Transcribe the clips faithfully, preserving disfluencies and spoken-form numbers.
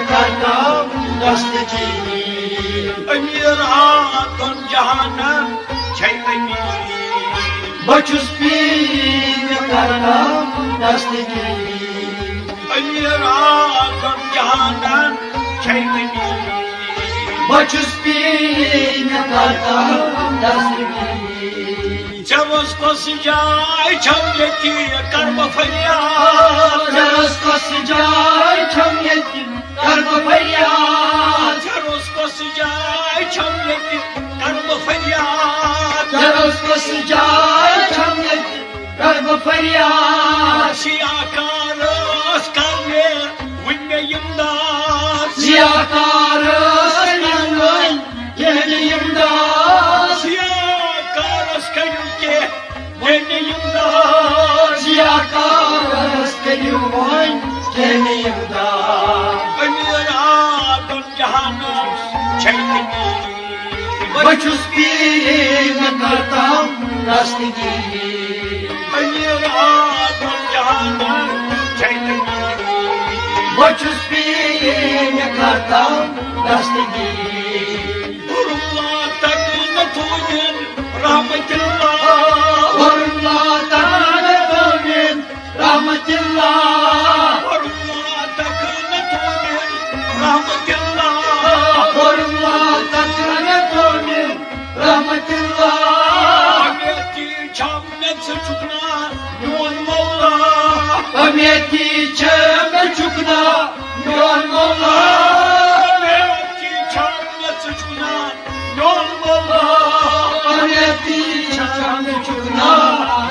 کرتم دستگیری۔ امیر آ دۄن جہانن چھے امیری۔ بہٕ چھُس پیٖر کرتم دستگیری۔ امیر آ دۄن جہانن چھے امیری۔ بہٕ چھُس پیٖر کرتم دستگیری۔ ژےٚ روز کۄس جاے چھم ییٚتہِ کر بہٕ فریاد؟ ژےٚ روز کۄس جاے چھم ییٚتہِ کر بہٕ فریاد؟ ژےٚ روز کۄس جاے چھم ییٚتہِ کر بہٕ فریاد؟ ژےٚ روز کۄس جاے چھم ییٚتہِ کر بہٕ فریاد؟ سیاہ کار ٲس کر مےٚ وٕنہِ مےٚ اِمداد۔ سیاہ کار ٲس کر وٕنہِ مےٚ اِمداد۔ سیاہ کارس کٔرِو کینٛہہ وۄنۍ اِمداد۔ سیاہ کارس کٔرِو وۄنۍ کینٛہہ اِمداد۔ امیر آ دۄن جہانن چھے امیری۔ بہٕ چھُس پیٖر مےٚ کرتم دستگیری۔ امیر آ دۄن جہانن چھے امیری۔ بہٕ چھُس پیٖر مےٚ کرتم دستگیری۔ برہما تک نہ تھومن رحمت اللہ۔ برہما تک نہ تھومن رحمت اللہ۔ برہما تک نہ تھومن رحمت اللہ۔ برہما تک نہ تھومن رحمت اللہ۔ امیتی چھم مےٚ ژٕ چھُکھ نا میون مولا۔ امیتی چھم مےٚ چھُکھ نا میون مولا۔ امیتی چھم مےٚ ژٕ چھُکھ نا میون مولا۔ امیتی چھم مےٚ چھُکھ نا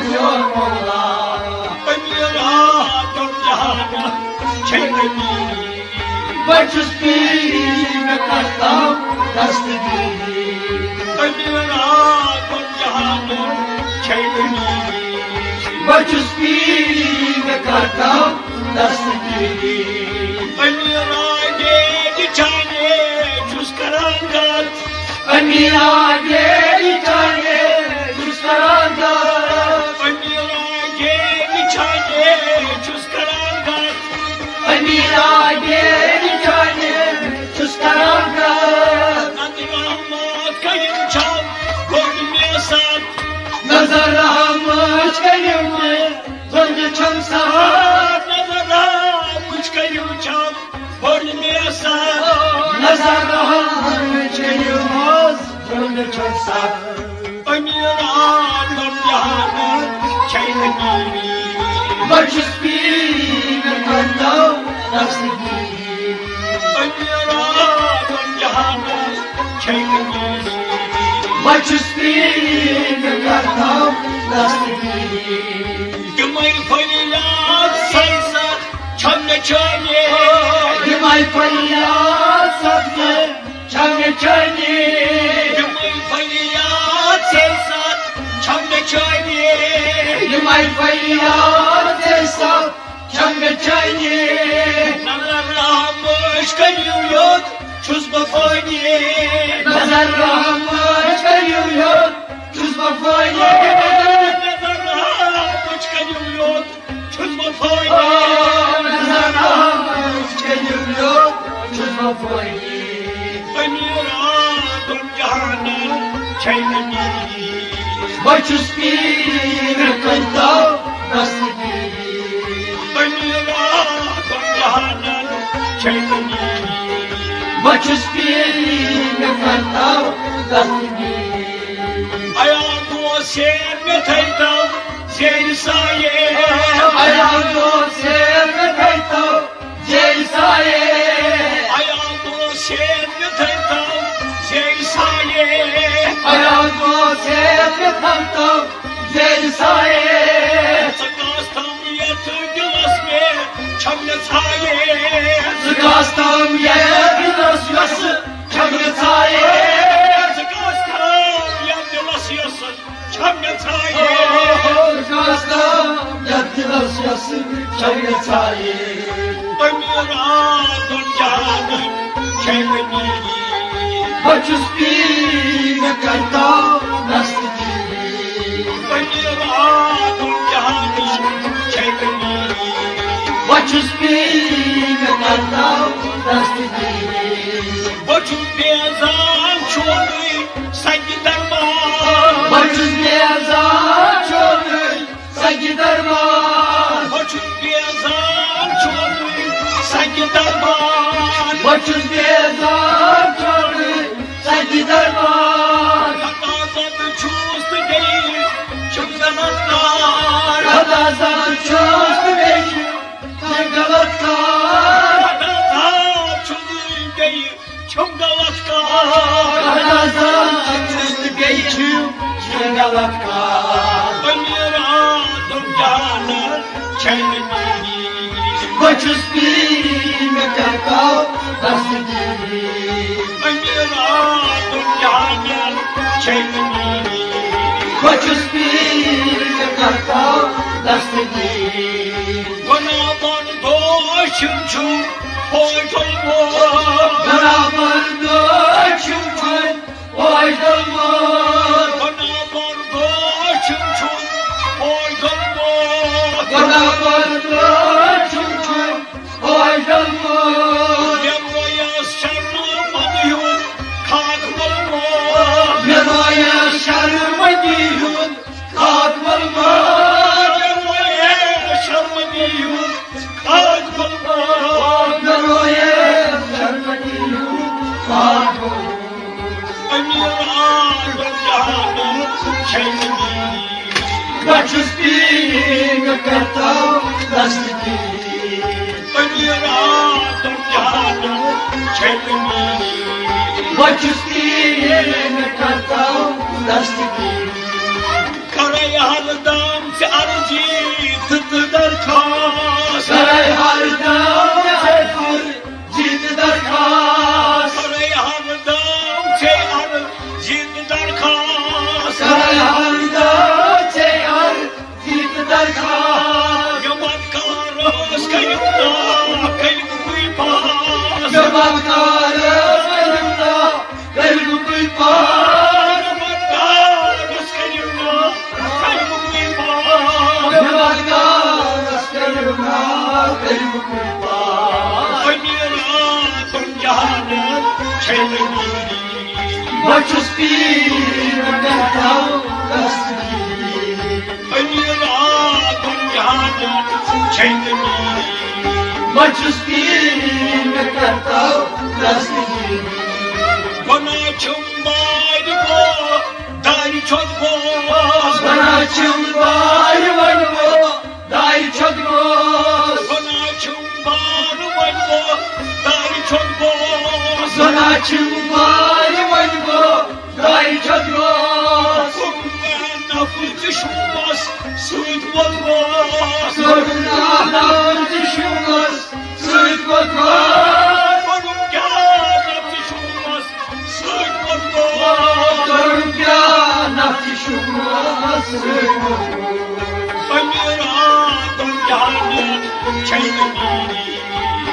میون مولا۔ امیر آ دۄن جہانن چھے امیری۔ بہٕ چھُس پیٖر مےٚ کرتم دستگیری۔ امیر آ دۄن جہانن چھے امیری۔ بہٕ چھُس پیٖر مےٚ کرتم دستگیری۔ امیر آ گیٚدِ چانے چھُس کران گت۔ امیر آ گیٚدِ چانے چھُس کران گت۔ امیر آ گیٚدِ چانے چھُس کران گت۔ امیر آ گیٚدِ چانے چھُس کران گت۔ نظر رحمت کٔرِو چھم گۄڈٕ مےٚ ساتھ۔ نظر رحمت کٔرِو مےٚ گۄڈٕ چھم ساتھ۔ نظر رحمت کٔرِو چھم گۄڈٕ مےٚ ساتھ۔ نظر رحمت کٔرِو حظ گۄڈٕ چھم ساتھ۔ امیر آ دۄن جہانن چھے امیری۔ بہٕ چھُس پیٖر مےٚ کرتم دستگیری۔ امیر آ دۄن جہانن چھے امیری۔ بہٕ چھُس پیٖر مےٚ کرتم دستگیری۔ تِمے فریاد سر سر چھم نہٕ چٲنی۔ تِمے فریاد سر سر چھم نہٕ چٲنی۔ تِمے فریاد سر سر چھم نہٕ چٲنی۔ تِمے فریاد سر سر چھم نہٕ چٲنی۔ نظر رحمت کٔرِو یوت چھُس بہٕ فٲنی۔ نظر رحمت کٔرِو یوت چھُس بہٕ فٲنی۔ نظر رحمت کٔرِو یوت چھُس بہٕ فٲنی۔ نظر رحمت کٔرِو یوت چھُس بہٕ فٲنی۔ امیر آ دۄن جہانن چھے امیری۔ بہٕ چھُس پیٖر مےٚ کرتم دستگیری۔ امیر آ دۄن جہانن چھے امیری۔ بہٕ چھُس پیٖر مےٚ کرتم دستگیری۔ ایا دوس شیر مےٚ تھٲیتو زیر سایے۔ ایا دوس شیر مےٚ تھٲیتو زیر سایے۔ ایا دوس شیر مےٚ تھٲیتو زیر سایے۔ ایا دوس شیر مےٚ تھٲیتو زیر سایے۔ ژٕ کاس تام یتھ دِلس مےٚ چھم نہٕ ژھایے۔ ژٕ کاس تام یتھ دِلس یۄس چھم نہٕ ژھایے۔ ژٕ کاس تام یتھ دِلس یۄس چھم نہٕ ژھایے۔ ژٕ کاس تام یتھ دِلس یۄس چھم نہٕ ژھایے۔ امیر آ دۄن جہانن چھے امیری۔ بہٕ چھُس پیٖر مےٚ کرتو دستگیری۔ امیر آ دۄن جہانن چھے امیری۔ بہٕ چھُس پیٖر مےٚ کرتو دستگیری۔ چھُس بیزار چونُے سگہِ دربار۔ بہٕ چھُس بیزار چونُے سگہِ دربار۔ بہٕ چھُس بیزار چونُے سگہِ دربار۔ بہٕ چھُس بیزار چونُے سگہِ دربار۔ خدا زد چھُس تہٕ بیٚیہِ چھُم غلط کار۔ خدا زد چھُس تہٕ بیٚیہِ چھُم غلط کار۔ خدا زد چھُس بیٚیہِ چھُم غلط کار۔ خدا زد چھُس تہٕ بیٚیہِ چھُم غلط کار۔ أمیٖر آدم جانَن چھَنہٕ میٖری۔ بہٕ چھُس پیٖر، مےٚ کَر تَو دستگیٖری۔ أمیٖر آدم جانَن چھَنہٕ میٖری۔ بہٕ چھُس پیٖر، مےٚ کَر تَو دستگیٖری۔ گۄناہ بردوش چھُم پوش ڈوٚلمُت۔ گۄناہ بردوش چھُم پوش ڈوٚلمُت۔ گۄناہ بردوش چھُم پوش ڈوٚلمُت۔ گۄناہ بردوش چھُم پوش ڈوٚلمُت۔ مےٚ رویَس شرمندی ہُنٛد خاک ملمُت۔ مےٚ رویَس شرمندی ہُنٛد خاک ملمُت۔ مےٚ رویَس شرمندی ہُنٛد خاک ملمُت۔ مےٚ رویَس شرمندی ہُنٛد خاک ملمُت۔ أمیٖر آدم جانَن چھَنہٕ میٖری۔ بہٕ چھُس پیٖر، مےٚ کَر تَو دستگیٖری۔ أمیٖر آدم جانَن چھَنہٕ میٖری۔ بہٕ چھُس پیٖر، مےٚ کَر تَو دستگیٖری۔ کَرَے ہر دم ژےٚ عرضی تہٕ درخواست۔ کَرَے ہر دم ژےٚ عرضی تہٕ درخواست۔ کَرَے ہر دم ژےٚ عرضی تہٕ درخواست۔ کَرَے ہر دم ژےٚ عرضی تہٕ درخواست۔ مےٚ بدکارَس کٔرِو نا، کٔرِو تُہۍ پاس۔ مےٚ بدکارَس کٔرِو نا، کٔرِو تُہۍ پاس۔ مےٚ بدکارَس کٔرِو نا، کٔرِو تُہۍ پاس۔ مےٚ بدکارَس کٔرِو نا، کٔرِو تُہۍ پاس۔ أمیٖر آدم جانَن چھَنہٕ میٖری۔ بہٕ چھُس پیٖر، مےٚ کَر تَو دستگیٖری۔ أمیٖر آدم جانَن چھَنہٕ میٖری۔ بہٕ چھُس پیٖر، مےٚ کَر تَو دستگیٖری۔ گۄناہ چھُم وارِ گوٚو، دارِ چھوٚت گوس۔ گۄناہ چھُم وارِ وۄنۍ گوٚو، دارِ چھوٚت گوس۔ گۄناہ چھُم وارِ وۄنۍ گوٚو، دارِ چھوٚت گوس۔ گۄناہ چھُم وارِ وۄنۍ گوٚو، دارِ چھوٚت گوس۔ کوٚرُم کانٛہہ نفر ژٕ شوٗبس سۭتۍ ووٚتھ گوس۔ کوٚرُم کانٛہہ نفر ژٕ شوٗبس سۭتۍ ووٚتھ گوس۔ کوٚرُم کانٛہہ نفر ژٕ شوٗبس سۭتۍ ووٚتھ گوس۔ کوٚرُم کانٛہہ نفر ژٕ شوٗبس سۭتۍ ووٚتھ گوس۔ أمیٖر آدم جانَن چھَنہٕ میٖری۔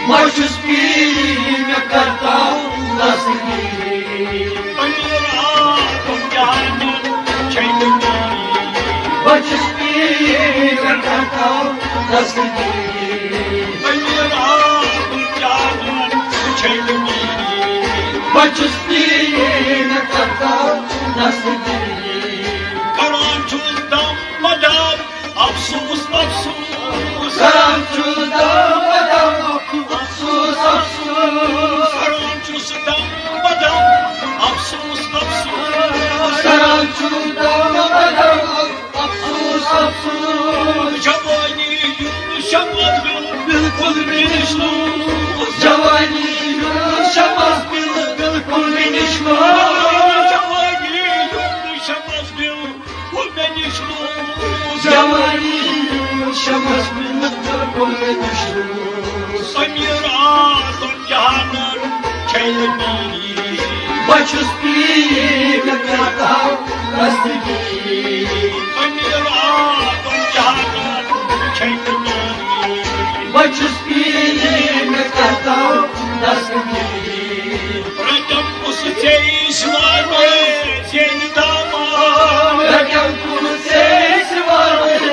بہٕ چھُس پیٖر، مےٚ کَر تَو دستگیٖری۔ أمیٖر آدم جانَن چھَنہٕ میٖری۔ بہٕ چھُس پیٖر، مےٚ کَر تَو دستگیٖری۔ أمیٖر آدم جانَن چھَنہٕ میٖری۔ بہٕ چھُس پیٖر، مےٚ کَر تَو دستگیٖری۔ کران چھُس دم بدم، افسوس، افسوس۔ کران چھُس دم بدم، افسوس، افسوس۔ کران چھُس دم بدم، افسوس، افسوس۔ کران چھُس دم بدم، افسوس، افسوس۔ جوانی ہُنٛد شمس بِل بالکل مےٚ نِش لوٚگ۔ جوانی ہُنٛد شمس بِل بالکل مےٚ نِش لوٚگ۔ جوانی ہُنٛد شمس بِل گوٚو مےٚ نِش روٗد۔ جوانی شمس منت گوٚو مےٚ نِش روٗد۔ أمیٖر آدم جانَن چھَنہٕ میٖری۔ بہٕ چھُس پیٖر، مےٚ کَر تَو دستگیٖری۔ أمیٖر آدم جانَن چھَنہٕ میٖری۔ بہٕ چھُس پیٖر، مےٚ کَر تَو دستگیٖری۔ رٔٹِم کُس ژےٚ سِوارِ زیٚنہِ دامان۔ رٔٹِم کُس ژےٚ سِوارِ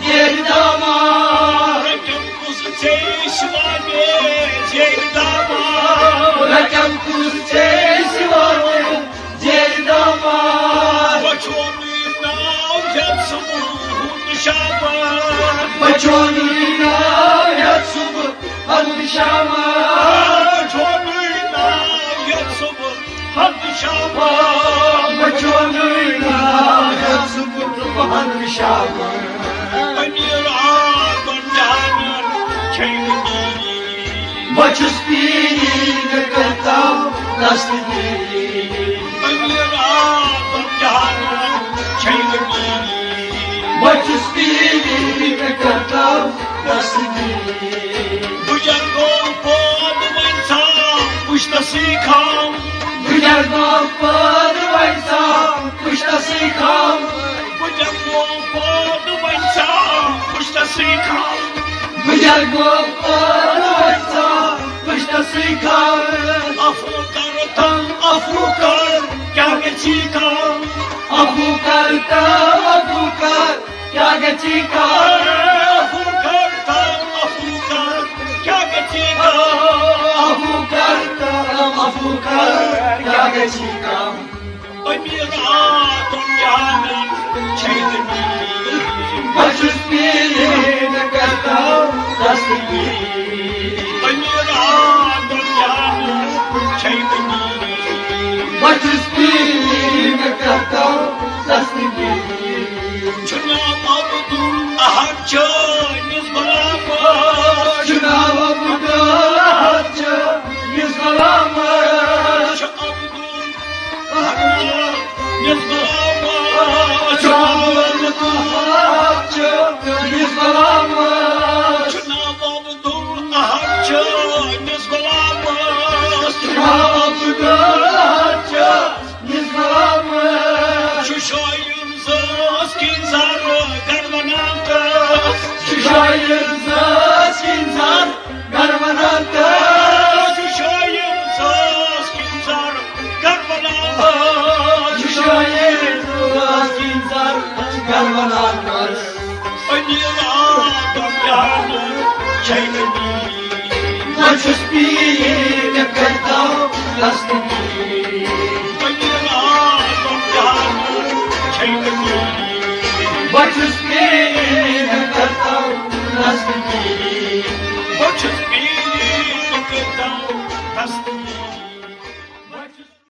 زیٚنہِ دامان۔ رٔٹِم کُس ژےٚ سِوارِ زیٚنہِ دامان۔ رٔٹِم کُس ژےٚ چونُے ناو ہٮ۪تھ صُبح ہنٛد شامہ۔ چونُے ناو ہٮ۪تھ صُبح ہنٛد شامہ۔ چونُے ناو ہٮ۪تھ صُبح ہنٛد شامہ۔ أمیٖر آدم جانن چھے نہٕ میٖری۔ بہٕ چھُس پیٖری، مےٚ کٔرتو دستگیٖری۔ أمیٖر آدم جانن چھے نہٕ میٖری۔ بہٕ چھُس پیٖری، مےٚ کٔرتو دستگیٖری۔ بُجر گوٚو پٲدٕ وۄنۍ ژاو پُشتَسٕے خام۔ بُجر گوٚو پٲدٕ وۄنۍ ژاو پُشتَسٕے خام۔ بُجر گوٚو پٲدٕ وۄنۍ ژاو پُشتَسٕے خام۔ بُجر گوٚو پٲدٕ وۄنۍ ژاو پُشتَسٕے خام۔ عفو کر تم عفو کر، کیٛاہ گژھی کم؟ عفو کر تم عفو کر، کیٛاہ گژھی کم؟ عفو کر تم عفو کر، کیٛاہ گژھی کم؟ عفو کر تم عفو کر، کیٛاہ گژھی کم؟ أمیٖر آدم جانن چھے نہٕ میٖری۔ بہٕ چھُس پیٖری، مےٚ کٔرتو دستگیٖری۔ أمیٖر آدم جانن چھے نہٕ میٖری۔ بہٕ چھُس پیٖری، مےٚ کٔرتو دستگیٖری۔ چھُ ناو عبدالاحد چٲنِس غلامس۔ چھُ ناو عبدالاحد چٲنِس غلامس۔ چھُ عبدالاحد چٲنِس غلامس۔ چھُ ناو عبدالاحد چٲنِس غلامس۔ چھُ ناو عبدالاحد چٲنِس غلامس۔ چھُ ناو عبدالاحد چٲنِس غلامس۔ چھُ شٲعر زٲژ کِنۍ زر گر ونان تس۔ چھُ شٲعر زٲژ کِنۍ زر گر ونان تس۔ چھُ شٲعر زٲژ کِنۍ زر گر ونان تس۔ چھُ شٲعر زٲژ کِنۍ زر گر ونان تس۔ أمیٖر آدم جانن چھے نہٕ میٖری۔ بہٕ چھُس پیٖر، مےٚ کٔرتو دستگیٖری۔ أمیٖر آدم جانن چھے نہٕ میٖری۔ بہٕ چھُس پیٖر، مےٚ کٔرتو دستگیٖری۔ بہٕ چھُس پیٖر، مےٚ کٔرتو دستگیٖری۔